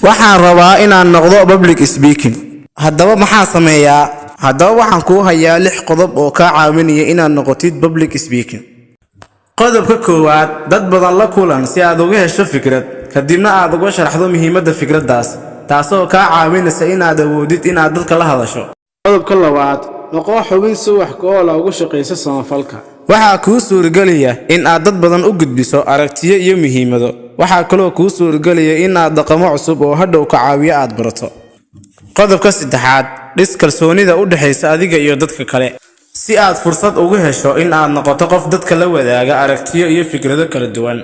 Waxaan rabaa inaan noqdo public speaking. Haddaba maxaa sameeyaa? Haddaba waxaan kuu hayaa lix qodob oo kaa caawinaya inaad noqotid public speaking. Qodobka koowaad: dad badan la kulan si aad uga hesho fikrad, kadibna aad uga sharaxdo muhiimadda fikraddaas, taasoo kaa caawinaysa inaad awoodid inaad dadka la hadasho. Qodobka labaad: noqo xubin si wax ku ool ah uga shaqaysa samafalka. Waxaa kuu suuragelaya in aad dad badan u gudbiso aragtiyo iyo muhiimado. Waxaa kaloo kuu suuragelaya in aad dhaqamo cusub oo hadhow ka caawiyo aad barato. Qodobka saddexaad: dhis kalsoonida u dhexaysa adiga iyo dadka kale, si aad fursad ugu hesho in aad noqoto qof dadka la wadaaga aragtiyo iyo fikrado kala duwan.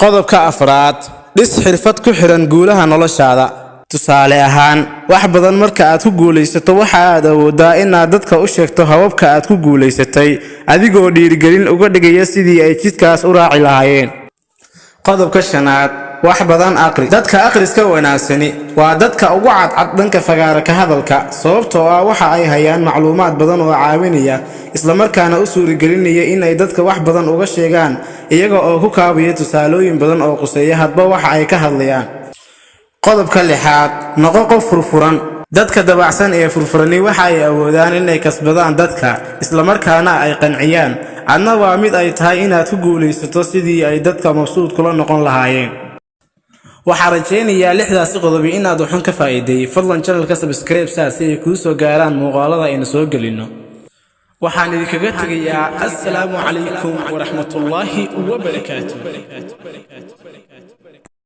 Qodobka afraad: dhis xirfad ku xidhan guulaha noloshaada. Tusaale ahaan, wax badan marka aad ku guulaysato, waxa aad awooddaa inaad dadka u sheegto hababka aad ku guulaysatay, adigoo dhiirigelin uga dhigaya sidii ay jidkaas u raaci lahaayeen. Qodobka shanaad: wax badan aqri. Dadka akhriska wanaagsani waa dadka ugu cadcad dhanka fagaara ka hadalka, sababtoo ah waxa ay hayaan macluumaad badan oo caawinaya, islamarkaana u suuragelinaya inay dadka wax badan uga sheegaan, iyaga oo ku kaabaya tusaalooyin badan oo quseeya hadba waxa ay ka hadlayaan. Qodobka lixaad: noqo qof furfuran. Dadka dabacsan ee furfurani waxa ay awoodaan inay kasbadaan dadka, islamarkaana ay qanciyaan. Adna waa mid ay tahay inaad ku guulaysato sidii ay dadka mabsuud kula noqon lahaayeen. Waxaa rajaynayaa lixdaasi qodobi inaad waxun ka faa'iideeyey. Fadlan channelka subscribe saar si ay kuu soo gaaraan muuqaalada aynu soo gelinno. Waxaan idinkaga tegayaa assalaamu calaykum waraxmatullaahi wabarakaatu.